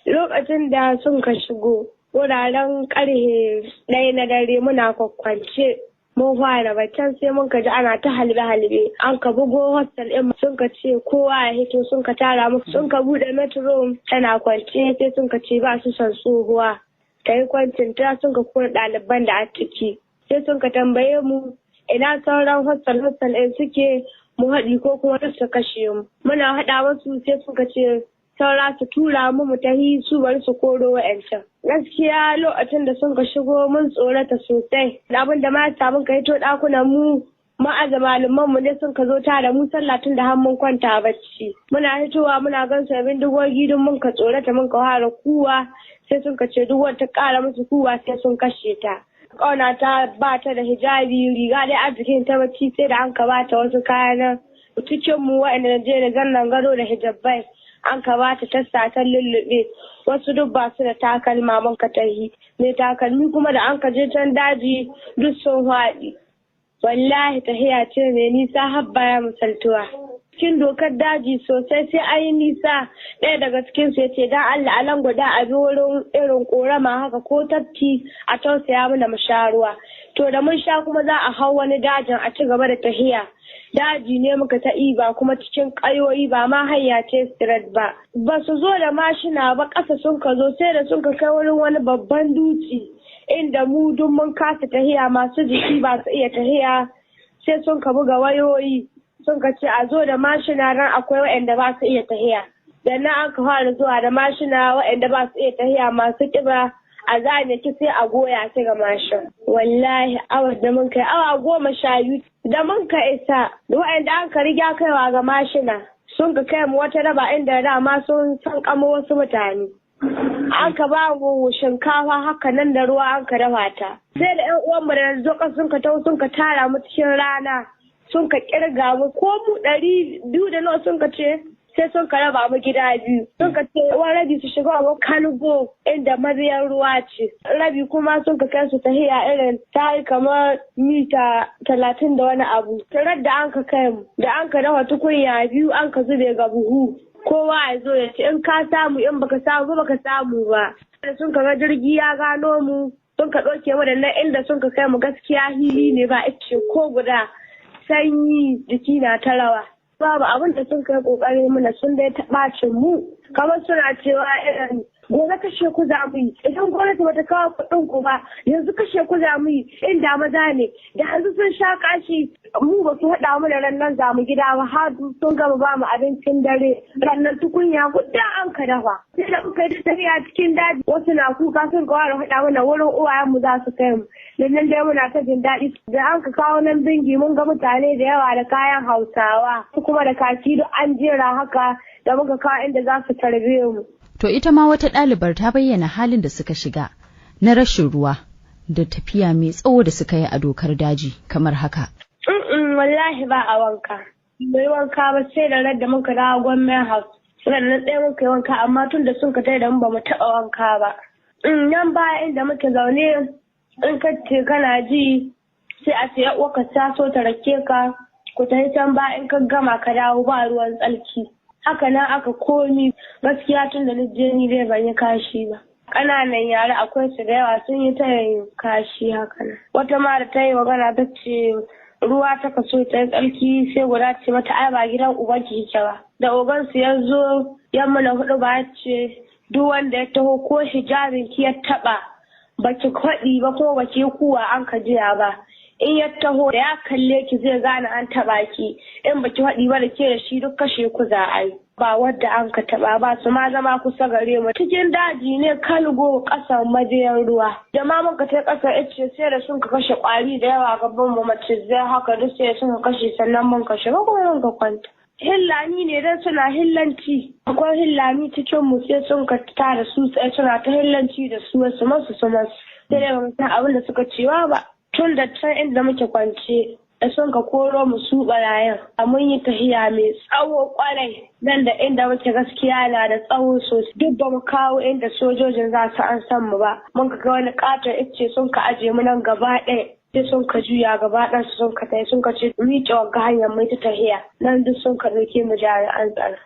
Lokacin da sun ka shigo, wuraren 1:30 na dare muna kwakwance. Mun fara baccan sai mun ka ji ana ta halbe halbe. An ka bugo hostel din, sun ka ce kowa ya hito, sun ka tara mu, sun ka bude metro tana kwance, sai sun ka ce ba su son tsohuwa ta yi kwancin ta. Sun ka kora ɗaliban da a ciki, sai sun ka tambaye mu ina sauran hostel hostel ɗin suke, mu haɗi ko kuma su kashe mu. Muna haɗa wasu, sai suka ce saura su tura mu mu tahi, su bari su koro wa'yancan. Gaskiya lokacin da sun ka shigo mun tsorata sosai. Abin da ma mun ka hito ɗakunan mu, ma'aza malaman mu ne sun ka zo tare mu sallah tun da har mun kwanta bacci. Muna hitowa muna gan su bindigogi, don mun ka tsorata, mun ka fara kuwa, sai sun ka ce duk wata ƙara musu kuwa sai sun kashe ta. Ƙauna ta ba ta da hijabi, riga dai a jikin ta bacci, sai da an ka bata wasu kayan cikin mu waɗanda na je da zannan gado da hijabai, an ka bata ta ta lullube. Wasu duk ba su da takalma. Mun ka tahi mai takalmi kuma da an ka je can daji duk sun haɗi. Wallahi tahiya ce mai nisa har baya misaltuwa, cikin dokar daji sosai, sai an yi nisa. Ɗaya daga cikin su yace, dan Allah a lan guda a bi wurin irin korama haka ko tafki, a tausaya mana mu sha ruwa. To da mun sha kuma za a hau wani dajin a ci gaba da tahiya. Daji ne muka ta iba kuma cikin ƙayoyi, ba ma hanya ce straight ba. Ba su zo da mashina ba, ƙasa sun ka zo, sai da sun ka kai wurin wani babban dutse inda mu duk mun kasa tahiya, masu jiki ba su iya tahiya, sai sun ka buga wayoyi, sun ka ce a zo da mashina ran akwai waɗanda ba su iya tahiya. Da nan an ka fara zuwa da mashina, waɗanda ba su iya tahiya, masu ƙiba, a zane ki sai a goya ki ga mashin. Wallahi awa da mun kai awa 12 da mun ka isa, da waɗanda an ka riga kaiwa ga mashina, sun ka kai mu wata raba inda dama sun san kamo wasu mutane. An ka ba mu shinkafa haka nan da ruwa an ka dafa ta. Sai da yan uwanmu da zo sun ka tau sun ka tara mu cikin rana, sun ka kirga mu ko mu 200 da nawa sun ka ce, sai sun ka raba mu gida biyu. Sun ka ce wani rabi su shiga wa kalgo inda mabiyan ruwa ce, rabi kuma sun ka kai su tahiya irin ta yi kamar mita 30 da wani abu. Tarar da an ka kai mu, da an ka dafa tukunya biyu, an ka zube ga buhu, kowa ya zo ya ce in ka samu, in baka samu ba baka samu ba. Da sun ka ga jirgi ya gano mu, sun ka ɗauke mu da nan inda sun ka kai mu. Gaskiya hili ne, ba ice ko guda, sanyi, jiki na ta rawa. Babu abin da sun kai kokari muna, sun dai taɓacin mu, kamar suna cewa irin gobe kashe ku za mu yi idan gwamnati bata kawo kuɗin ku ba, yanzu kashe ku za mu yi, inda maza ne da yanzu sun sha kashi. Mu ba su haɗa mu da rannan za mu gida ba har sun gama ba mu abincin dare. Rannan tukunya guda an ka dafa. Sai da muka yi tafiya cikin daji, wasu na kuka, sun kawo haɗa mana wurin uwayen mu za su kai mu. Da nan dai muna ta jin daɗi. Da an ka kawo nan Bingi, mun ga mutane da yawa da kayan Hausawa kuma da kaki duk an jera haka da muka kawo inda za su tarbe mu. To ita ma wata ɗalibar ta bayyana halin da suka shiga na rashin ruwa da tafiya mai tsawo da suka yi a dokar daji kamar haka. Wallahi ba a wanka. Bai wanka ba sai da da muka dawo Government House. Sannan ɗaya muka yi wanka, amma tun da sun ka tai da mu ba mu taɓa wanka ba. Nan baya inda muke zaune, in ka ce kana ji, sai a ce uwarka ta so ta rake ka ku tafi can ba, in ka gama ka dawo ba ruwan tsalki. Haka nan aka komi. Gaskiya tun da je ni dai ban yi kashi ba. Ƙananan yara akwai su da yawa sun yi ta yin kashi haka nan. Wata ma da ta yi magana ta ce ruwa ta kaso ta yi tsarki, sai guda ce mata, ai ba gidan ubanki kike ba. Da ogan su ya zo ya mana hudu ba, ce duk wanda ya taho ko hijabin ki ya taba, baki kwaɗi ba ko baki kuwa an ka jiya ba, in ya taho da ya kalle ki zai gane an taba ki. In baki faɗi ba, da ke da shi duk kashe ku za a yi. Ba wadda an ka taba ba su ma zama kusa gare mu. Cikin daji ne, kalgo, ƙasan majiyan ruwa. Da ma muka kai ƙasar ice, sai da sun ka kashe ƙwari da yawa gaban mu, macizai haka duk sai sun ka kashe, sannan mun ka shiga kuma mun ka kwanta. Hillani ne dan suna hillanci, akwai hillani cikin mu, sai sun ka tara su sai suna ta hillanci da su, wasu masu su masu, sai dai ba mu san abin da suka cewa ba. Tun da can inda muke kwance da sun ka koro mu su barayin, mun yi tahiya mai tsawo kwarai. Nan da inda muke gaskiya na da tsawo sosai. Duk ba mu kawo inda sojojin za su an san mu ba, mun ka ga wani katon icce, sun ka aje mu nan gaba ɗaya, sai sun ka juya gaba ɗan su sun ka tai, sun ka ce miƙe wagga hanyar mai ta tahiya nan. Duk sun ka ɗauke mu jami'an tsaro.